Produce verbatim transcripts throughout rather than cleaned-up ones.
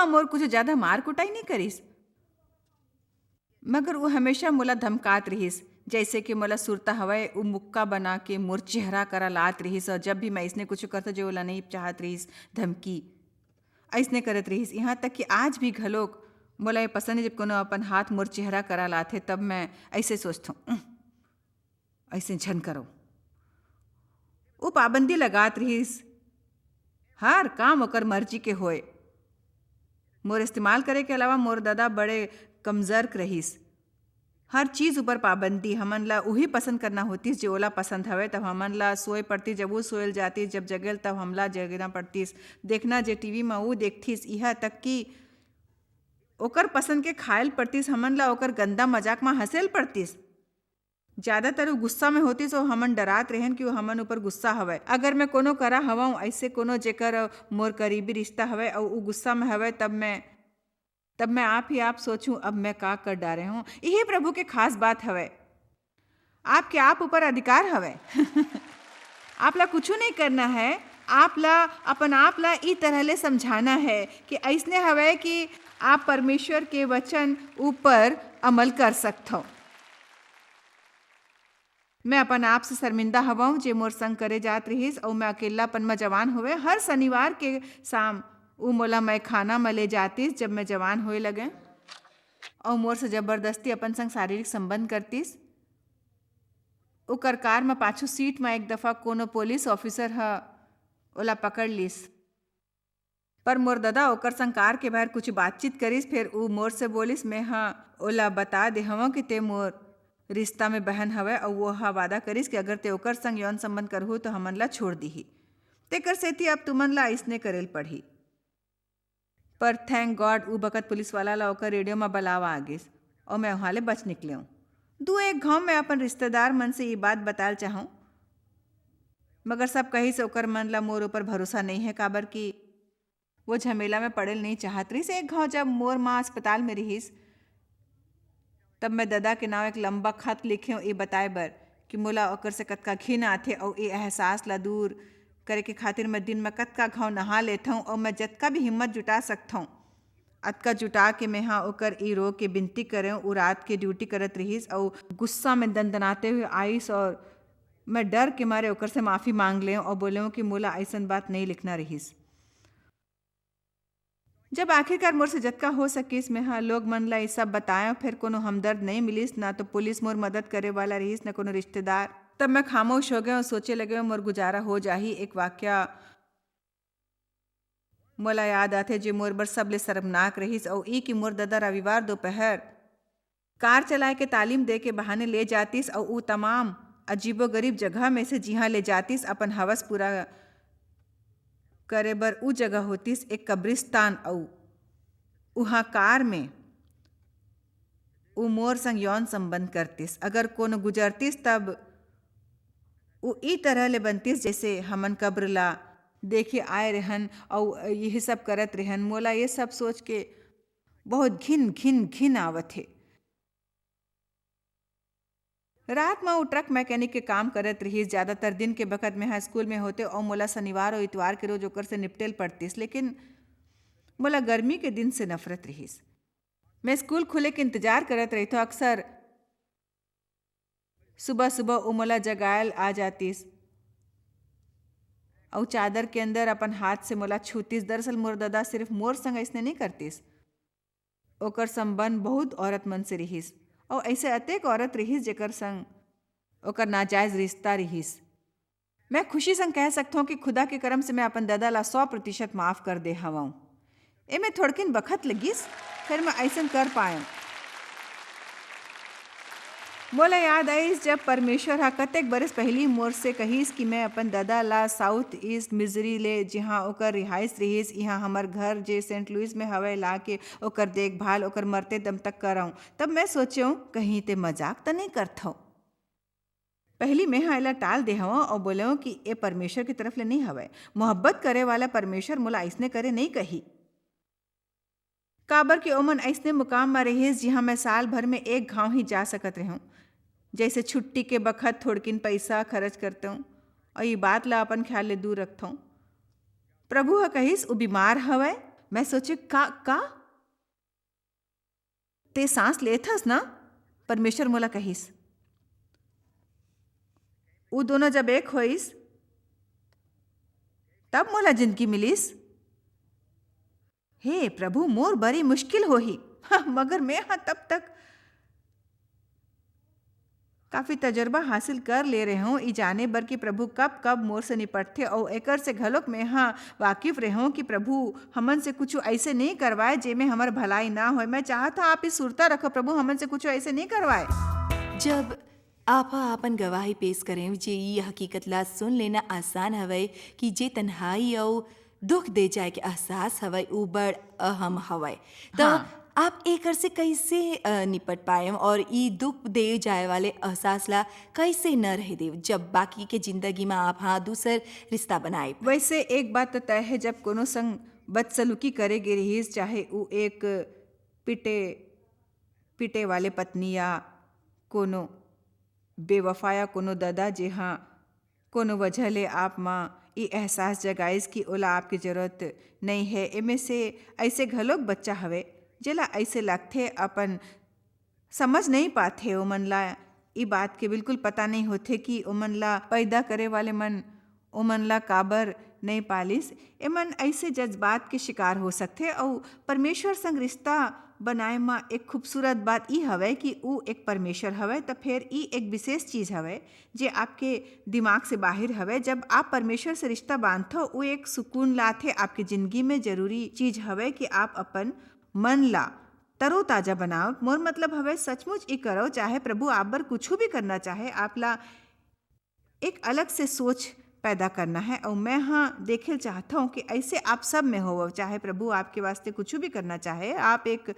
मोर कुछ ज्यादा मार कुटाई नहीं करिस, मगर वो हमेशा मोला धमकात रहिस, जैसे कि मोला सुरता हवय, वो मुक्का बना के मोर चेहरा करा लात रहिस, और जब भी मैं इसने कुछ करता, जो ओला नहीं चाहत रहिस, धमकी ऐसने करत रहिस। यहाँ तक कि आज भी घलोक मोला ये पसंद है, जब कोनो अपन हाथ मोर चेहरा करा लाथे, तब मैं ऐसे सोचथों, "उह, ऐसे झन करो।" वो पाबंदी लगात रहिस, हर काम ओकर मर्जी के होए। मोर इस्तेमाल करे के अलावा मोर ददा बड़े कमजर्क रहिस। हर चीज ऊपर पाबंदी। हमन ला उही पसंद करना होतिस, जे ओला पसंद हवे। तब हमन ला सोए पड़तिस, जब वो सोयल जातिस, जब जगेल, तब हमला जगना पड़तिस। देखना जे टीवी म वो देखतिस, इहा तक कि ओकर पसंद के खायल पड़तिस, हमन ला ओकर गंदा मजाक म हंसेल पड़तिस। ज्यादातर वो गुस्सा में होतिस, और हमन डरात रहेन कि वो हमन ऊपर गुस्सा हवय। अगर मैं कोनो करा हवं, ऐसे कोनो जेकर मोर करीबी रिश्ता हवय, और वो गुस्सा में हवय, तब मैं तब मैं आप ही आप सोचूं, "अब मैं का कर डारे हूं?" यही प्रभु के खास बात हवय। आपके आप ऊपर अधिकार हवय। आप ला कुछ नहीं करना है। आप ला अपन आप ला ई तरह ले समझाना है कि ऐसने हवय कि आप परमेश्वर के वचन ऊपर अमल कर सकथो। मैं अपन आप से शर्मिंदा हवं, जे मोर संग करे जात रहिस, अऊ मैं अकेल्लापन म जवान होवे हर शनिवार के शाम ऊ मोला मैखाना म ले जातिस, जब मैं जवान होए लगे, अऊ मोर से जबरदस्ती अपन संग शारीरिक संबंध करतिस। ओकर कार म पाछू सीट म एक दफा कोनो पुलिस ऑफिसर ह ओला पकड़ लिस। पर मोर ददा ओकर संग कार के बाहर कुछ बातचीत करिस, फेर ऊ मोर से बोलिस, "मैं ह ओला बता दे हवं कि ते मोर रिश्ता में बहन हवय, अऊ वो ह वादा करिस कि अगर ते ओकर संग यौन संबंध करहू, तो हमन ला छोड़ दिही। तेकर सेती अब तुमन ला अइसने करेल पड़ही।" पर thank God, ऊ बखत पुलिस वाला ला ओकर रेडियो म बलावा आ गिस, अऊ मैं उहाँ ले बच निकलेंव। दू एक घांव मैं अपन रिश्तेदार मन से ये बात बताल चाहूं, मगर सब कहिस ओकर मन ला मोर ऊपर भरोसा नहीं है, काबर कि वो झमेला में पड़ेल नहीं चाहत रहिस। एक घांव जब मोर माँ अस्पताल में रहिस, तब मैं ददा के नांव एक लंबा खत लिखेंव, ये बताए बर कि मोला ओकर से कतका घिन आथे, अऊ ये एहसास ला दूर करे के खातिर मैं दिन में कतका घांव नहा लेथंव, अऊ मैं जतका भी हिम्मत जुटा सकथंव, अतका जुटा के मेंहा ओकर ई रो के बिनती करेंव। ऊ रात के ड्यूटी करत रहिस, अऊ गुस्सा में दनदनाते हुए आइस, और मैं डर के मारे ओकर से माफी मांग लेंव और बोलेंव कि मोला अइसन बात नहीं लिखना रहिस। जब आखिरकार मोर से जतका हो सकिस, मेंहा लोग मन ला ये सब बताएंव, फेर कोनो हमदर्द नहीं मिलिस, ना तो पुलिस मोर मदद करे वाला रहिस, ना कोनो रिश्तेदार। तब मैं खामोश हो गेंव और सोचे लगेंव, मोर गुजारा हो जाही। एक वाक्या मोला याद आथे, जे मोर बर सबले शर्मनाक रहिस, अऊ ई कि मोर ददा रविवार दोपहर कार चलाए के तालीम दे के बहाने ले जातिस, अऊ ऊ तमाम अजीबोगरीब जगह में से, जिहां ले जातिस अपन हवस पूरा करे बर, ऊ जगह होतिस एक कब्रिस्तान, अऊ उहां कार में ऊ मोर संग यौन संबंध करतिस। अगर कोनो गुजरतिस, तब ऊ ई तरह ले बनतिस, जैसे हमन कब्र ला देखे आए रहन, अऊ यही सब करत रहन। मोला ये सब सोच के बहुत घिन, घिन, घिन आवत हे। रात म वो ट्रक मैकेनिक के काम करत रहिस। ज्यादातर दिन के बखत मेंहा स्कूल में होतेंव, अऊ मोला शनिवार अऊ इतवार के रोज ओकर से निपटेल पड़तिस, लेकिन मोला गर्मी के दिन से नफरत रहिस। मैं स्कूल खुले के इंतजार करत रहिथंव। अक्सर सुबह-सुबह वो मोला जगायल आ जातिस, अऊ चादर के अंदर अपन हाथ से मोला छूतिस। दरअसल मोर ददा सिर्फ मोर संग अइसने नहीं करतिस, ओकर संबंध बहुत औरत मन से रिहिस, अऊ अइसे अतेक औरत रिहिस, जेकर संग ओकर नाजायज रिश्ता रिहिस। मैं खुशी संग कह सकथंव कि खुदा के करम से मैं अपन ददा ला सौ प्रतिशत माफ कर दे हवंव। एमे थोड़किन बखत लगिस, फेर मैं अइसन कर पायंव। मोला याद आइस, जब परमेश्वर ह कतेक बरिस पहिली मोर से कहिस कि मैं अपन ददा ला साउथ ईस्ट मिजरी ले, जिहां ओकर रिहाइश रिहिस, इहां हमर घर, जे सेंट लुइस में हवय, ला के ओकर देखभाल ओकर मरते दम तक करंव। तब मैं सोचेंव, कहीं ते मजाक त नहीं करथव। पहिली मेंहा एला टाल दे हवंव अऊ बोलेंव कि ए परमेश्वर के तरफ ले नइ हवय। मोहब्बत करे वाला परमेश्वर मोला अइसने करे नइ कही। काबर कि ओमन अइसने मुकाम म रिहिस, जिहां मैं साल भर में एक घांव ही जा सकत रहेंव। जइसे छुट्टी के बखत थोड़किन पइसा खरच करतेंव अऊ ये बात ला अपन ख्याल ले दूर रखथंव। प्रभु ह कहिस, "ऊ बीमार हवय, मैं सोचे, "का, का? ते सांस लेथस ना?" परमेश्वर मोला कहिस। उ दोनों जब एक होइस, तब मोला जिंदगी मिलिस। हे प्रभु, मोर बड़ी मुश्किल होही। हाँ, मगर मैं हा तब तक काफी तजर्बा हासिल कर ले रहे हूँ, ई जाने बर कि प्रभु कब कब मोर से निपटथे, अउ एकर से घलोक मैं हा वाकिफ रहे हूँ कि प्रभु हमन से कुछ ऐसे नहीं करवाए, जेमे हमर भलाई ना होए। मैं चाहत हा, आप ई सुरता रखो, प्रभु हमन से कुछ ऐसे नहीं करवाए। जब आप हा अपन गवाही पेश करें, जे ई हकीकत ला सुन लेना आसान हवय कि जे तन्हाई अउ दुख दे जाए के एहसास हवय, उ बड़ अहम हवय। त हाँ। आप एकर से कैसे, अ, निपट पाएव और ई दुख दे जाए वाले एहसास ला कैसे न रहे देव, जब बाकी के जिंदगी में आप हा दूसर रिश्ता बनाए? वैसे एक बात तो तय है, जब कोनो संग बदसलूकी करे गे रहिस, चाहे उ एक पिटे, पिटे वाले पत्नी या कोनो बेवफा या कोनो ददा, जे हा कोनो वजह ले आप म ई एहसास जगाइस कि ओला आपके जरूरत नइ हे। एमे से ऐसे घलोक बच्चा हवे, जेला ऐसे लगथे, अपन समझ नइ पाथे, ओमन ला ई बात के बिल्कुल पता नइ होथे कि ओमन ला पैदा करे वाले मन ओमन ला काबर नइ पालिस। एमन ऐसे जज्बात के शिकार हो सकथे, अउ परमेश्वर संग रिश्ता बनाए म एक खूबसूरत बात ई हवय कि ऊ एक परमेश्वर हवय, त फेर ई एक विशेष चीज हवय, जे आपके दिमाग से बाहिर हवय। जब आप परमेश्वर से रिश्ता बांधथव, वो एक सुकून लाथे आपके जिंदगी में। जरूरी चीज हवय कि आप अपन मन ला तरोताजा बनाओ। मोर मतलब हवय, सचमुच ई करो, चाहे प्रभु आप बर कुछ भी करना चाहे, आप ला एक अलग से सोच पैदा करना है। और मैं हाँ देखे चाहता हूँ कि ऐसे आप सब में हो, चाहे प्रभु आपके वास्ते कुछ भी करना चाहे, आप एक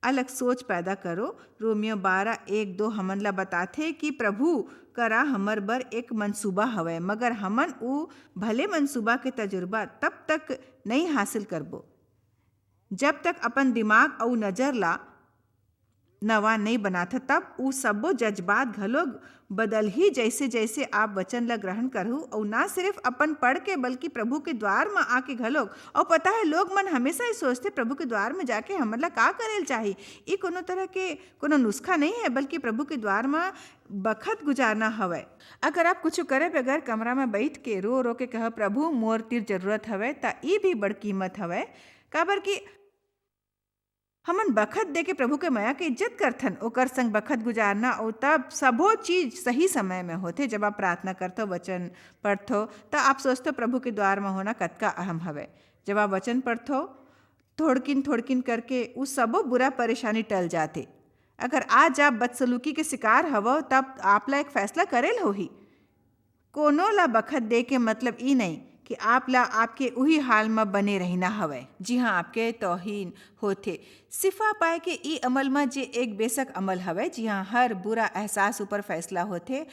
अलग सोच पैदा करो। रोमियो बारह एक दो हमन ला बताथे कि प्रभु करा हमर बर एक मंसूबा हवय, मगर हमन उ भले मंसूबा के तजुर्बा तब तक नइ हासिल करबो, जब तक अपन दिमाग अउ नजर ला नवा नइ बनाथा, तब उ सब्बो जज्बात घलोक बदलही, जैसे जैसे आप वचन ला ग्रहण करहु, अउ ना सिर्फ अपन पढ़ के, बल्कि प्रभु के द्वार म आके घलोक। अउ पता है, लोग मन हमेशा ही सोचथे, "प्रभु के द्वार म जाके हमन ला का करे ल चाही?" ई कोनो तरह के कोनो नुस्खा नहीं है, बल्कि प्रभु के द्वार म बखत गुजारना हवय। अगर आप कुछ करे बगैर कमरा म बैठ के रो रो के कह, "प्रभु, मोर तीर जरूरत हवय," त ई भी बड़ कीमत हवय, काबर कि हमन बखत दे के प्रभु के मया के इज्जत करथन, ओकर संग बखत गुजारना, अउ तब सबो चीज सही समय में होथे। जब आप प्रार्थना करथो, वचन पढ़थो, त आप सोचथो, प्रभु के द्वार म होना कतका अहम हवय। जब आप वचन पढ़थो, थोड़किन थोड़किन करके उ सबो बुरा परेशानी टल जाथे। अगर आज आप बदसलूकी के शिकार हवो, तब आप ला एक फैसला करे ल होही। कोनो ला बखत दे के मतलब ई नहीं कि आप ला आपके उही हाल म बने रहिना हवय, जिहां आपके तौहीन होथे। सिफा पाए के ई अमल म, जे एक बेशक अमल हवय, जिहां हर बुरा एहसास ऊपर फैसला होथे,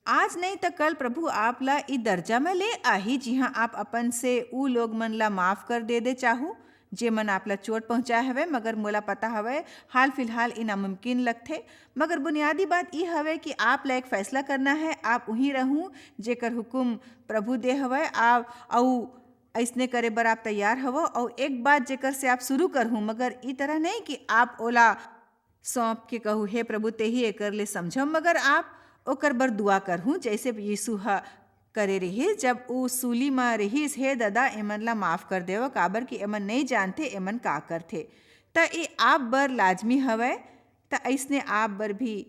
आज नहीं त कल प्रभु आप ला ई दर्जा म ले आही, जिहां आप अपन से ऊ लोग मन ला माफ कर दे दे चाहू, जे मन आप ला चोट पहुंचाए हवे, मगर मोला पता हवे, हाल फिलहाल ई नामुमकिन लगथे। मगर बुनियादी बात ई हवे कि आप ला एक फैसला करना है, आप उहीं रहू, जेकर हुकुम प्रभु दे हवे, आ, अऊ अइसने करे बर आप तैयार हवो। अऊ एक बात जेकर से आप शुरू करहू, मगर ई तरह नहीं कि आप ओला सौंप के कहू, "हे प्रभु, तेही एकर ले समझव," मगर आप ओकर बर दुआ करहू, जैसे यीशु ह करे रिहिस, जब ऊ सूली म रिहिस, "हे ददा, एमन ला माफ कर देव, काबर कि एमन नइ जानथे, एमन का करथे।" त ए आप बर लाजमी हवय, त अइसने आप बर भी,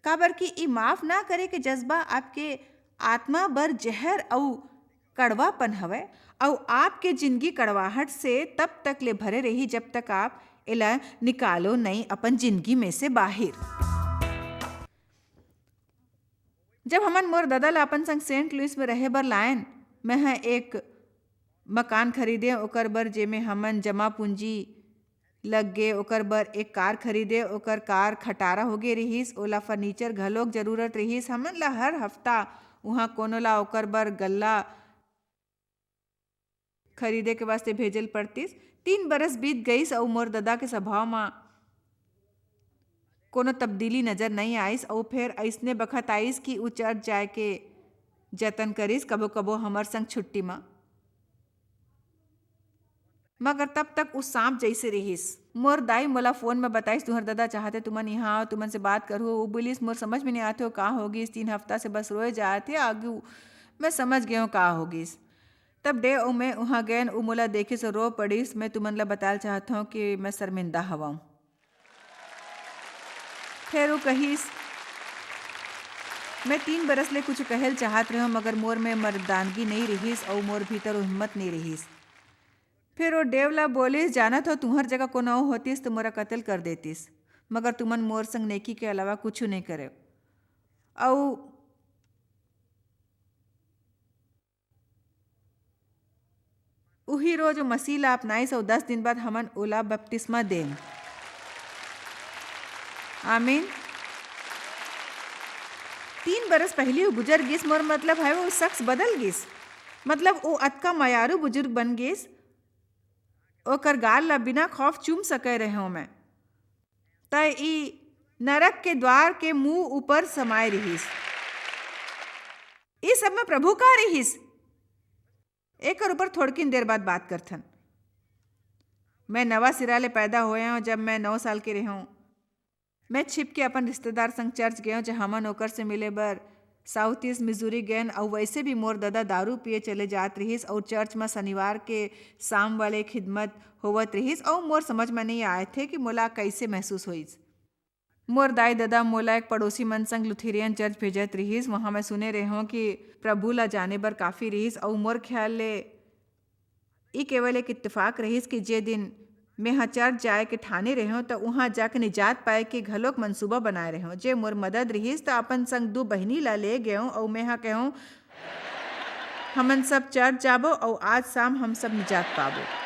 काबर कि ई माफ ना करे के जज्बा आपके आत्मा बर जहर अऊ कड़वापन हवय, अऊ आपके जिंदगी कड़वाहट से तब तक ले भरे रही, जब तक आप एला निकालो नहीं अपन जिंदगी में से बाहिर। जब हमन मोर ददा ला अपन संग सेंट लुइस में रहे बर लायन, मैं ह एक मकान खरीदे, ओकर बर जेमे हमन जमा पूंजी लग गे, ओकर बर एक कार खरीदे, ओकर कार खटारा होगे रिहिस, ओला फर्नीचर घलोक जरूरत रिहिस। हमन ला हर हफ्ता उहाँ कोनो ला ओकर बर गल्ला खरीदे के वास्ते भेजल पड़तिस। तीन बरस बीत गईस अऊ मोर ददा के स्वभाव म कोनो तब्दीली नजर नइ आइस, अऊ फेर अइसने बखत आइस कि ऊ चर्च जाय के जतन करिस, कभो-कभो हमर संग छुट्टी म। मगर तब तक उ सांप जइसे रिहिस। मोर दाई मोला फोन में बताइस, "तुंहर ददा चाहथे तुमन इहाँ आओ, तुमन से बात करहू।" उ बोलिस, "मोर समझ में नइ आथे, ओ का होगिस? तीन हफ्ता से बस रोए जात हे, आगू मैं समझ गेंव का होगिस।" तब डेव अउ मैं उहाँ गेन, उ मोला देखिस अउ रो पड़िस। मैं तुमन ला बताय ल चाहत हंव कि मैं शर्मिंदा हवंव। फेर वो कहिस, "मैं तीन बरस ले कुछ कहे ल चाहत रहेंव, मगर मोर में मर्दानगी नइ रिहिस अउ मोर भीतर वो हिम्मत नइ रिहिस।" फेर वो डेव ला बोलिस, "जानत हो, तुंहर जगह कोनो अउ होतिस, त मोला कतल कर देतिस, मगर तुमन मोर संग नेकी के अलावा कुछु नइ करेव।" अउ उही रोज वो मसीह ला अपनाइस अउ दस दिन बाद हमन ओला बपतिस्मा देन। आमीन। तीन बरस पहिली वो गुजर गिस, मोर मतलब हवे, वो शख्स बदल गिस। मतलब, वो अतका मयारू बुजुर्ग बन गिस, ओकर गाल ला बिना खौफ चूम सके रहेंव मैं। त ई नरक के द्वार के मुंह ऊपर समाय रिहिस। ई सब में प्रभु का रिहिस? एकर ऊपर थोड़किन देर बाद बात करथन। मैं नवा सिरा ले पैदा होए हंव, जब मैं नौ साल के रहेंव। मैं छिप के अपन रिश्तेदार संग चर्च गेंव, जहां हमन ओकर से मिले बर साउथ ईस्ट मिजूरी गेन, अउ वैसे भी मोर ददा दारू पिए चले जात रिहिस, अउ चर्च म शनिवार के शाम वाले खिदमत होवत रिहिस, अउ मोर समझ म नइ आए थे कि मोला कैसे महसूस होइस। मोर दाई ददा मोला एक पड़ोसी मन संग लुथेरियन चर्च भेजत रिहिस। वहां मैं सुने रेहेंव कि प्रभु ला जाने बर काफी रिहिस, अउ मोर ख्याल ले ई केवल एक इत्तेफाक रिहिस कि जे दिन मेंह चर्च जाए के ठाने रेहेंव, त उहां जाके निजात पाए के घलोक मंसूबा बनाए रेहेंव। जे मोर मदद रिहिस, त अपन संग दू बहिनी ला ले गेंव, अउ मेंह केहेंव, "हमन सब चर्च जाबो, अउ आज शाम हम सब निजात पाबो।"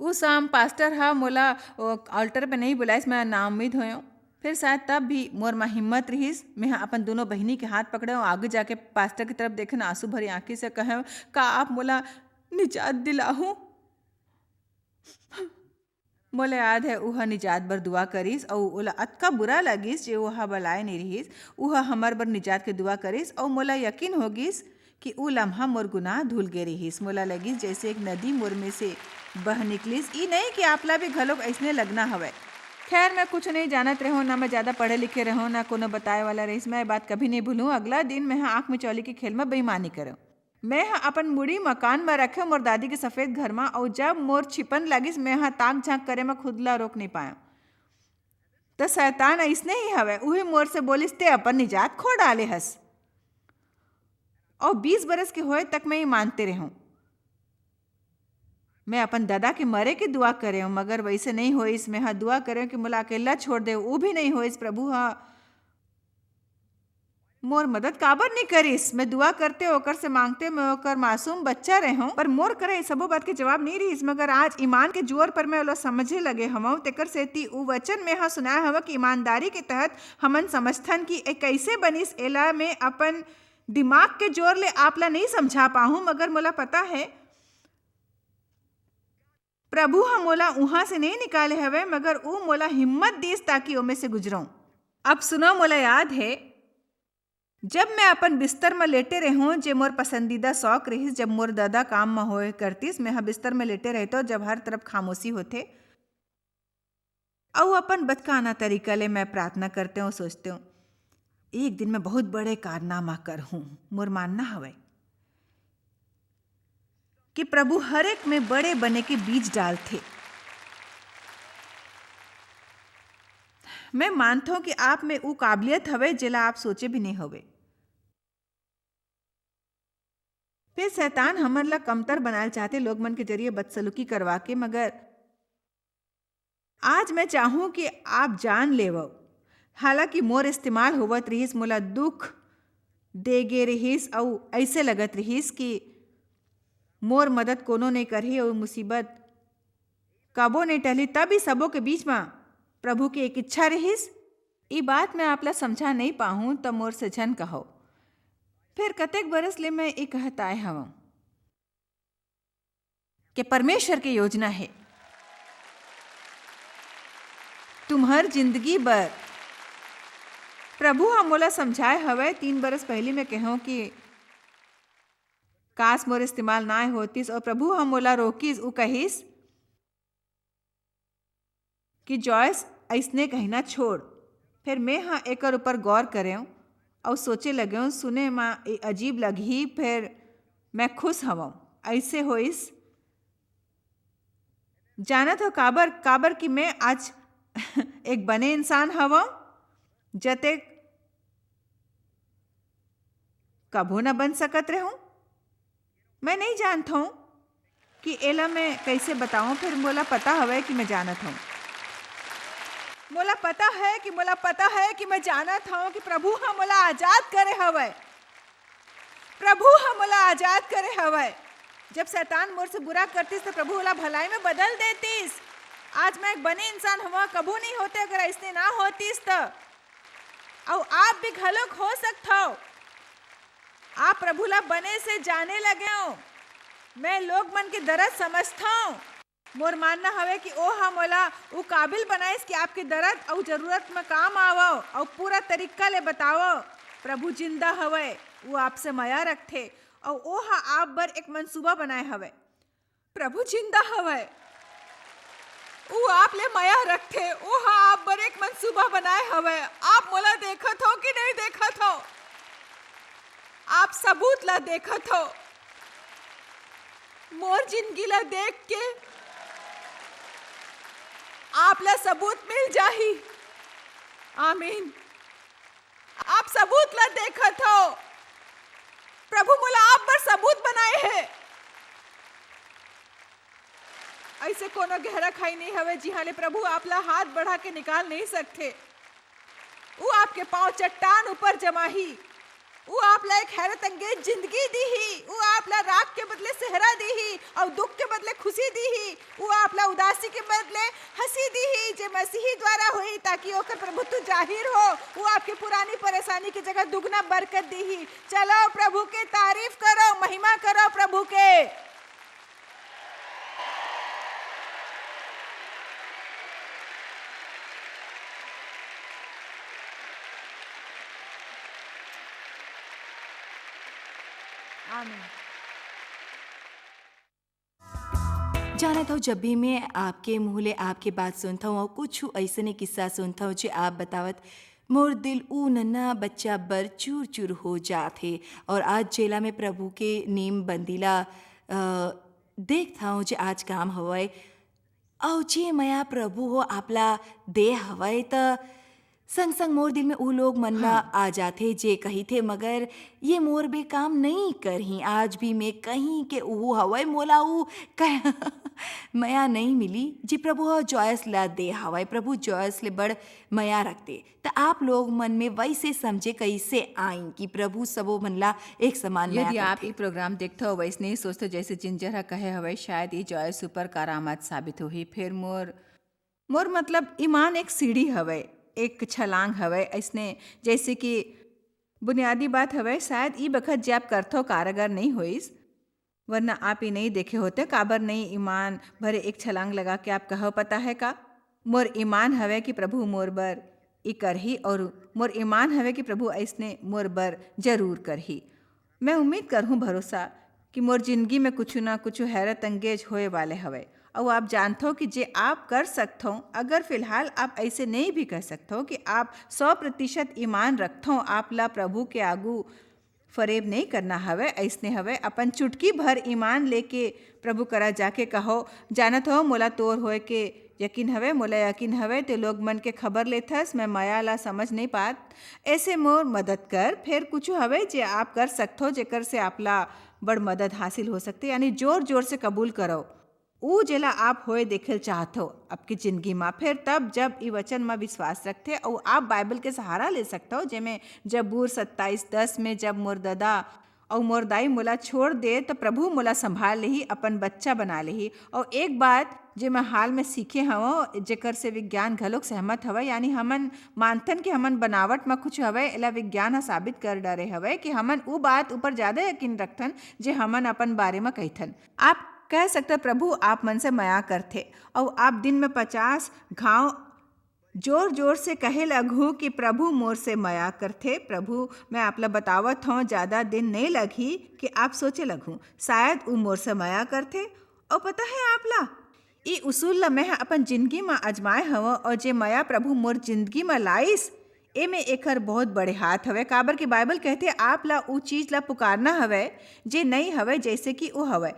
उ शाम पास्टर ह मोला, ओ, altar पे नइ बुलाइस, मैं नाउम्मीद होयेंव। फेर शायद तब भी मोर म हिम्मत रिहिस। मेंह अपन दूनों बहिनी के हाथ पकड़ेंव अउ आगे जाके पास्टर के तरफ देखेंव, आंसू भरी आंखी से कहेंव, "का आप मोला निजात दिलाहू?" मोला याद हे, उह निजात बर दुआ करिस अउ ओला अतका बुरा लगिस जे ओह बलाए नइ रिहिस। उह हमर बर निजात के दुआ करिस अउ मोला यकीन हो गिस कि उ लम्हा मोर गुनाह धुल गे रिहिस। मोला लगिस जइसे एक नदी मोर में से बह निकलिस। ई नइ कि आप ला भी घलोक अइसने लगना हवय। खैर, मैं कुछ नइ जानत रहेंव, ना मैं जादा पढ़े लिखे रहेंव, ना कोनो बताए वाला रिहिस। मैं ये बात कभी नइ भूलहूं। अगला दिन मेंह आंख मिचौली के खेल म बेईमानी करेंव। मेंह अपन मुड़ी मकान म रखेंव, मोर दादी के सफेद घर म, अउ जब मोर छिपन लगिस, मेंह ताक झांक करे म खुद ला रोक नइ पाएंव। त शैतान अइसने ही हवय, उही मोर से बोलिस, "तें अपन निजात खो डाले हस।" अउ बीस बरस के होए तक मैं ये मानते रहेंव। मैं अपन ददा के मरे के दुआ करेंव, मगर वइसे नइ होइस। मेंह दुआ करेंव कि मोला अकेल्ला छोड़ देव, उ भी नइ होइस। प्रभु ह मोर मदद काबर नइ करिस? मैं दुआ करतेंव, ओकर से मांगतेंव, मैं ओकर मासूम बच्चा रहेंव, पर मोर करा ये सबो बात के जवाब नइ रिहिस। मगर आज ईमान के जोर पर मैं ओला समझे लगे हवंव, तेकर सेती उ वचन मेंह सुनाए हवंव कि ईमानदारी के तहत हमन समझथन कि ए कइसे बनिस, एला मैं अपन दिमाग के जोर ले आप ला नइ समझा पाहूं, मगर मोला पता हे, प्रभु ह मोला उहां से नइ निकाले हवय, मगर उ मोला हिम्मत दिस, ताकि ओमे से गुजरंव। अब सुनव, मोला याद हे, जब मैं अपन बिस्तर म लेटे रेहेंव, जे मोर पसंदीदा शौक रिहिस, जब मोर ददा काम म होए करतिस, मेंह बिस्तर म लेटे रहतेंव, जब हर तरफ खामोशी होथे, अउ अपन बचकाना तरीका ले मैं प्रार्थना करतेंव, सोचतेंव, "एक दिन मैं बहुत बड़े कारनामा करहूं।" मोर मानना हवय कि प्रभु हर एक में बड़े बने के बीज डालथे। मैं मानथंव कि आप में उ काबिलियत हवय, जेला आप सोचे भी नइ होवे। फेर शैतान हमन ला कमतर बनाए ल चाहथे, लोग मन के जरिए बदसलूकी करवा के, मगर आज मैं चाहूं कि आप जान लेवव, हालांकि मोर इस्तेमाल होवत रिहिस, मोला दुख दे गे रिहिस, अउ अइसे लगत रिहिस कि मोर मदद कोनो नइ करही, अउ मुसीबत कबो नइ टलही। तब ई सबो के बीच म प्रभु के एक इच्छा रिहिस। ई बात मैं आप ला समझा नइ पाहूं, त मोर से झन कहव। फेर कतेक बरस ले मैं ए कहत आए हवंव के परमेश्वर के योजना हे तुम्हर जिंदगी बर। प्रभु ह मोला समझाए हवय, तीन बरस पहिली मैं कहेंव कि काश मोर इस्तेमाल नाय होतिस, और प्रभु ह मोला रोकिस, उ कहिस कि जॉयस, अइसने कहिना छोड़। फेर मैं ह एकर ऊपर गौर करेंव अउ सोचे लगेंव, सुने म ए अजीब लगही, फेर मैं खुश हवंव। अइसे होइस। जानत हो काबर? काबर कि मैं आज एक बने इंसान हवंव, जतेक कभू न बन सकत रहूं। मैं नहीं जानत हूं कि एला मैं कैसे बताऊं, फिर मोला पता हवय कि मैं जानत हूं। मोला पता है कि, मोला पता है कि मैं जानत हूं कि प्रभु ह मोला आजाद करे हवय। प्रभु ह मोला आजाद करे हवय। जब शैतान मोर से बुरा करतिस, त प्रभु ओला भलाई में बदल देतिस। आज मैं एक बने इंसान हवं, कभू नहीं होते अगर अइसने ना होतिस त। अउ आप भी घलोक हो सकथव। आप प्रभु ला बने से जाने लगेव। मैं लोग मन के दरद समझथंव। मोर मानना हवे कि ओह मोला उ काबिल बनाइस कि आपके दरद अउ जरूरत म काम आवव अउ पूरा तरीका ले बतावव। प्रभु जिंदा हवय, वो आपसे मया रखथे अउ ओह आप बर एक मंसूबा बनाए हवय। प्रभु जिंदा हवय, वो आप ले मया रखथे, ओह आप बर एक मंसूबा बनाए हवय। आप मोला देखत हो कि नहीं देखत हो? आप सबूत ला देखत हो। मोर जिंदगी ला देख के आप ला सबूत मिल जाही। आमीन। आप सबूत ला देखत हो। प्रभु मोला आप बर सबूत बनाए हे। ऐसे कोनो गहरा खाई नहीं हवे, जिहां ले प्रभु आप ला हाथ बढ़ा के निकाल नहीं सकथे। वो आपके पांव चट्टान ऊपर जमाही। वो आप ला एक हैरत अंगेज जिंदगी दीही। वो आप ला राख के बदले सेहरा दीही और दुख के बदले खुशी दीही। वो आप ला उदासी के बदले हंसी दीही, जे मसीही द्वारा होई, ताकि ओकर प्रभुत्व जाहिर हो। वो आपके पुरानी परेशानी की जगह दुगना बरकत दीही। चलो, प्रभु के तारीफ करो, महिमा करो प्रभु के। आमीन। जानत हव, जब भी मैं आपके मुंह ले आपके बात सुनत हव और कुछ ऐसने किस्सा सुनत हव, जे आप बतावत, मोर दिल ऊ नन्ना बच्चा बर चूर चूर हो जात हे। और आज जेला में प्रभु के नीम बंदीला, अ, देखत हव, जे आज काम हवय, अउ जे मया प्रभु हो आपला दे हवय, त संग संग मोर दिल में ऊ लोग मन ला हाँ। आ जाथे, जे कहिथे, "मगर ये मोर बे काम नई करही।" आज भी मैं कहीं के ऊ हवय, मोला ऊ कह-, मया नई मिली, जे प्रभु ह जॉयस ला दे हवय। प्रभु जॉयस ले बड़ मया रखते। त आप लोग मन में वैसे समझे कैसे आई कि प्रभु सबो मन ला एक समान मया यदि आप करथे? ई प्रोग्राम देखथव, वैसने ही सोचथव, जैसे जिंजर ह कहे हवय, शायद ई जॉयस ऊपर करामात साबित होही। फेर मोर, मोर मतलब, ईमान एक सीढ़ी हवय, एक छलांग हवय। ऐसने जैसे कि बुनियादी बात हवय, शायद ई बखत जे आप करथव, कारगर नहीं होइस, वरना आप ई नहीं देखे होते, काबर नहीं ईमान भरे एक छलांग लगा के आप कहो, "पता है का, मोर ईमान हवे कि प्रभु मोर बर ई करही, और मोर ईमान हवे कि प्रभु ऐसने मोर बर जरूर करही।" मैं उम्मीद करहूँ, भरोसा कि मोर जिंदगी में कुछ ना कुछ हैरत अंगेज होए वाले हवे। अउ आप जानथो कि जे आप कर सकथो, अगर फिलहाल आप ऐसे नहीं भी कह सकथो कि आप सौ प्रतिशत ईमान रखथो, आप ला प्रभु के आगू फरेब नहीं करना हवे, अइसने हवे, अपन चुटकी भर ईमान लेके प्रभु करा जाके कहो, "जानत हो, मोला तोर होए के यकीन हवे, मोला यकीन हवे, ते लोग मन के खबर लेथस, मैं मया ला समझ नहीं पात।" ऐसे मोर मदद कर। फेर कुछ हवे जे आप कर सकथो, जेकर से आप ला बड़ मदद हासिल हो सकथे, यानी जोर जोर से कबूल करो। ऊ जेला आप होए देखे ल चाहथो आपकी जिंदगी मा, फेर तब जब ई वचन मा विश्वास रखथे अउ आप बाइबल के सहारा ले सकथो, जेमे जबूर सत्ताईस दस में, "जब मोर ददा अउ मोर दाई मोला छोड़ दे, त प्रभु मोला संभाल लेही, अपन बच्चा बना लेही।" अउ एक बात जे मैं हाल में सीखे हवं, जेकर से विज्ञान घलोक सहमत हवय, यानी हमन मानथन कि हमन बनावट मा कुछ हवय, एला विज्ञान ह साबित कर डरे हवय कि हमन ऊ बात ऊपर ज्यादा यकीन रखथन, जे हमन अपन बारे मा कहिथन। आप कह सकते, "प्रभु आप मन से मया करथे, अउ आप दिन में पचास घाव जोर जोर से कहे लगहूँ कि प्रभु मोर से मया करथे। प्रभु, मैं आप ला बतावत हौं, ज्यादा दिन नइ लगही कि आप सोचे लगहू, शायद ऊ मोर से मया करथे। अउ पता है आप ला, ई उसूल ला मैं ह अपन जिंदगी म आजमाए हवं, अउ जे मया प्रभु मोर जिंदगी म लाइस, एमे एकर बहुत बड़े हाथ हवय, काबर कि बाइबल कहथे, आप ला ऊ चीज ला पुकारना हवय, जे नई हवय, जैसे कि वो हवय।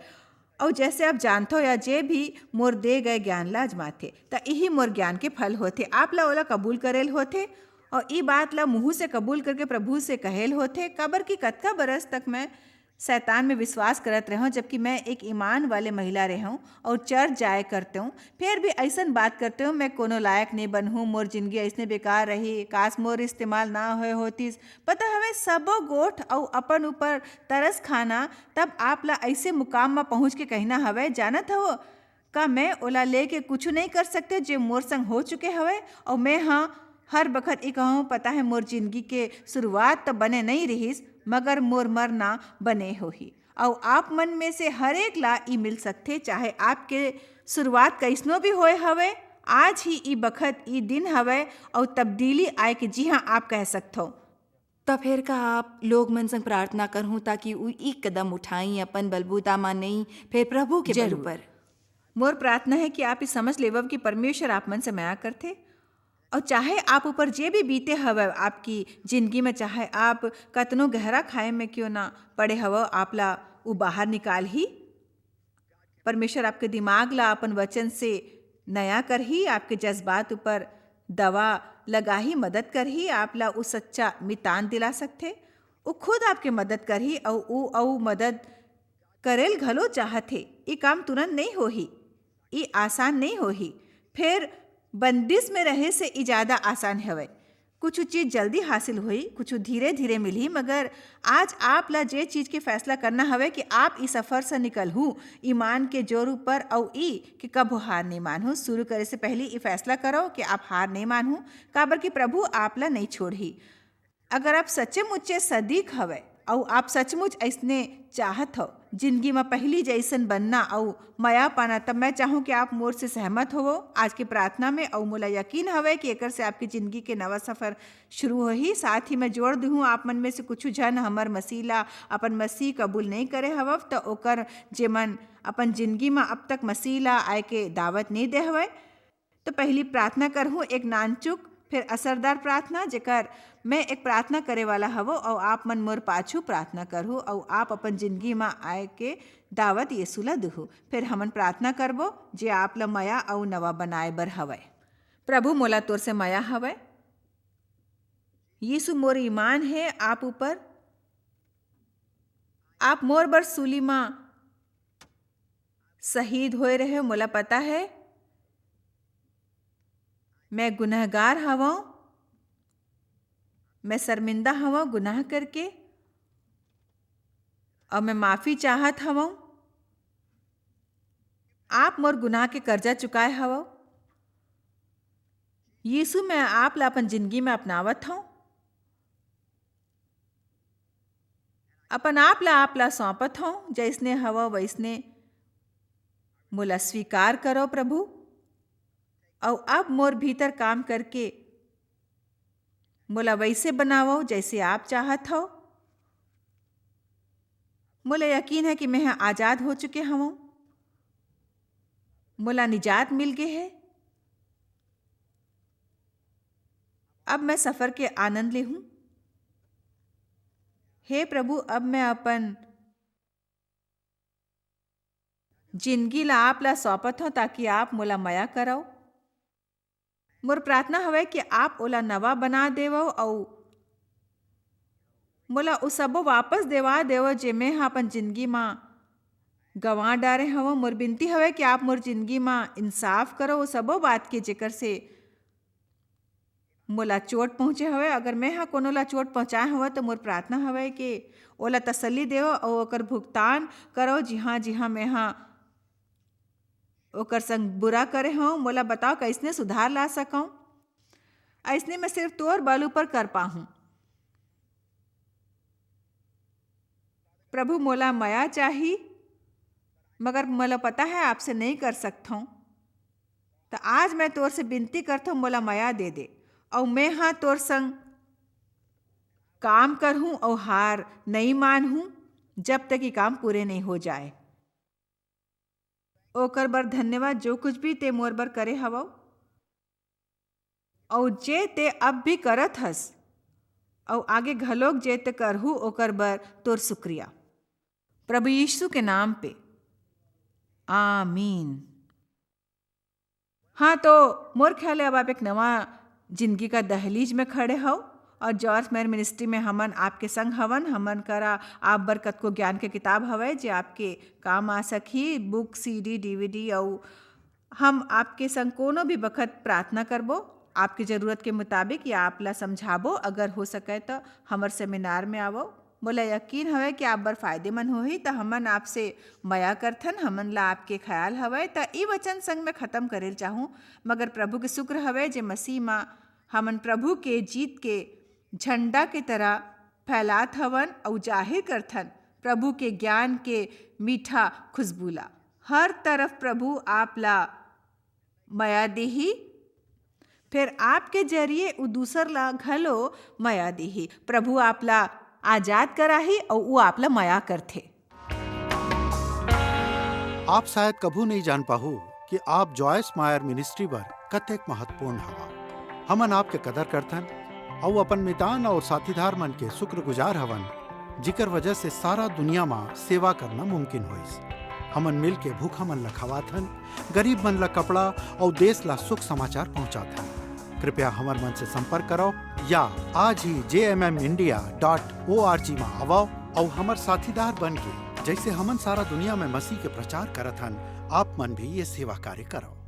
अउ जैसे आप जानथव या जे भी मोर दे गए ज्ञान ला आजमाथे, त इही मोर ज्ञान के फल होथे। आप ला ओला कबूल करेल होथे, अउ ई बात ला मुंह से कबूल करके प्रभु से कहेल होथे, काबर कि कतका बरस तक मैं शैतान में विश्वास करत रहूं, जबकि मैं एक ईमान वाले महिला रहूं अउ चर्च जाए करते हूं, फिर भी ऐसन बात करते हूं, मैं कोनो लायक नहीं बनहूं, मोर जिंदगी ऐसने बेकार रही, काश मोर इस्तेमाल ना होए होतिस। पता हवे, सबो गोठ अउ अपन ऊपर तरस खाना, तब आप ला ऐसे मुकाम म पहुंच के कहना हवे, जानत हवो, का मैं ओला लेके कुछु नहीं कर सकते, जे मोर संग हो चुके हवे? अउ मैं ह हर बखत ई कहूं, पता है, मोर जिंदगी के शुरुआत तो बने नहीं रहिस, मगर मोर मरना बने होही। अउ आप मन में से हर एक ला ई मिल सकथे, चाहे आपके शुरुआत कैसनो भी होए हवे, आज ही ई बखत, ई दिन हवे, अउ तब्दीली आए के जी हाँ आप कह सकथो। त फेर का आप लोग मन संग प्रार्थना करहूं, ताकि ऊ ई कदम उठाई, अपन बलबूता म नहीं, फेर प्रभु के बल जरूर। ऊपर। मोर प्रार्थना है कि आप ई समझ लेवव कि परमेश्वर आप मन से मया करथे, अउ चाहे आप ऊपर जे भी बीते हवय आपकी जिंदगी में, चाहे आप कतनो गहरा खाए में क्यों ना पड़े हवव, आप ला ऊ बाहर निकाल ही। परमेश्वर आपके दिमाग ला अपन वचन से नया करही, आपके जज्बात ऊपर दवा लगाही, मदद करही, आप ला ऊ सच्चा मितान दिला सकथे। ऊ खुद आपके मदद करही, अउ ऊ अउ मदद करेल घलो चाहत हे। ई काम तुरंत नहीं होही, ई आसान नहीं होही। फेर बंदिश में रहे से ई ज्यादा आसान हवय। कुछ चीज जल्दी हासिल होही, कुछ धीरे-धीरे मिलही, मगर आज आप ला जे चीज के फैसला करना हवय कि आप ई सफर से निकलहू, ईमान के जोर ऊपर, अउ ई कि कभू हार नहीं मानहू। शुरू करे से पहले ई फैसला करो कि आप हार नहीं मानहू, काबर कि प्रभु आप ला नहीं छोड़ही। अगर आप सच्चे मुच्चे सदीक हवय अउ आप सचमुच अइसने चाहत हव, जिंदगी म पहिली जइसन बनना अउ मया पाना, तब मैं चाहूं कि आप मोर से सहमत होवो आज के प्रार्थना में, अउ मोला यकीन हवय कि एकर से आपकी जिंदगी के नवा सफर शुरू होही। साथ ही मैं जोड़ दूहूं, आप मन में से कुछ झन हमर मसीह ला अपन मसीह कबूल नहीं करे हवव, त ओकर जेमन अपन जिंदगी म अब तक मसीह ला आए के दावत नहीं दे हवय, तो पहली प्रार्थना करहूं, एक नानचुक, फिर असरदार प्रार्थना, जेकर मैं एक प्रार्थना करे वाला हवो, अउ आप मन मोर पाछू प्रार्थना करहू, अउ आप अपन जिंदगी म आए के दावत यीशु ला दुहू। फिर हमन प्रार्थना करबो, जे आप ला मया अउ नवा बनाए बर हवय। प्रभु, मोला तोर से मया हवय। यीशु, मोर ईमान हे आप ऊपर। आप मोर बर सूली म शहीद होए रहे, मोला पता है। मैं गुनहगार हवं, मैं शर्मिंदा हवं गुनाह करके, अउ मैं माफी चाहत हवं। आप मोर गुनाह के कर्जा चुकाए हवव। यीशु, मैं आप ला अपन जिंदगी में अपनावत हवं। अपन आप ला, आप ला सौंपत हवं, जइसने हवव वइसने मोला स्वीकार करो प्रभु। अउ अब मोर भीतर काम करके मोला वइसे बनावव, जइसे आप चाहत हव। मोला यकीन है कि मैं ह आजाद हो चुके हवं, मोला निजात मिल गे हे। अब मैं सफर के आनंद लेहूं। हे प्रभु, अब मैं अपन जिंदगी ला आप ला सौंपत हवं, ताकि आप मोला मया करव। मोर प्रार्थना हवय कि आप ओला नवा बना देवव अउ मोला ओ सबो वापस देवा देवव, जे मैं ह अपन जिंदगी म गंवा डारे हवं। मोर बिनती हवय कि आप मोर जिंदगी म इंसाफ करव, ओ सबो बात के, जेकर से मोला चोट पहुँचे हवय। अगर मैं ह कोनो ला चोट पहुँचाए हवं, त मोर प्रार्थना हवय कि ओला तसल्ली देवव अउ ओकर भुगतान करव, जिहाँ, जिहाँ मैं ह ओकर संग बुरा करे हवं। मोला बताव, कइसने सुधार ला सकंव। अइसने मैं सिर्फ तोर बल ऊपर कर पाहूं। प्रभु, मोला मया चाही, मगर मोला पता है, आपसे नहीं कर सकथंव। त आज मैं तोर से बिनती करथंव, मोला मया दे दे, अऊ मैं हा तोर संग काम करहूं अऊ हार नइं मानहूं, जब तक ये काम पूरे नइं हो जाय। ओकर बर धन्यवाद, जो कुछ भी तें मोर बर करे हवव, अऊ जे तें अब भी करत हस, अऊ आगे घलोक जे तें करहू, ओकर बर तोर शुक्रिया। प्रभु यीशु के नाम पे, आमीन। हाँ, तो मोर ख्याल हे, अब आप एक नवा जिंदगी का दहलीज में खड़े हव, अऊ जॉयस मेयर मिनिस्ट्री में हमन आपके संग हवन। हमन करा आप बर कतको ज्ञान के किताब हवय, जे आपके काम आ सकही, बुक, सीडी, डीवीडी, अऊ हम आपके संग कोनो भी बखत प्रार्थना करबो, आपके जरूरत के मुताबिक, या आप ला समझाबो। अगर हो सके, त हमर सेमिनार में आवव। मोला यकीन हवय कि आप बर फायदेमंद होही। त हमन आपसे मया करथन, हमन ला आपके ख्याल हवय। त ई वचन संग मैं खत्म करे चाहूं, मगर प्रभु के शुक्र हवय, जे मसीह म हमन प्रभु के जीत के झंडा के तरह फैलात हवन अऊ जाहिर करथन प्रभु के ज्ञान के मीठा खुशबू ला। हर तरफ प्रभु आप ला मया देही, फेर आपके जरिए उ दूसर ला घलो मया देही। प्रभु आप ला आजाद कराही अऊ उ आप ला मया करथे। आप शायद कभू नइं जान पाहू कि आप जॉयस मायर मिनिस्ट्री बर कतेक महत्वपूर्ण हवव। हमन आपके कदर करथन अऊ अपन मितान अऊ साथीदार मन के शुक्रगुजार हवन, जिकर वजह से सारा दुनिया म सेवा करना मुमकिन होइस। हमन मिल के भूखा मन ला खवाथन, गरीब मन ला कपड़ा अऊ देश ला सुख समाचार पहुंचाथन। कृपया हमर मन से संपर्क करव या आज ही जे M M India dot O R G म आवव अऊ हमर साथीदार बन के, जइसे हमन सारा दुनिया में मसीह के प्रचार करत हन, आप मन भी ये सेवा कार्य करव।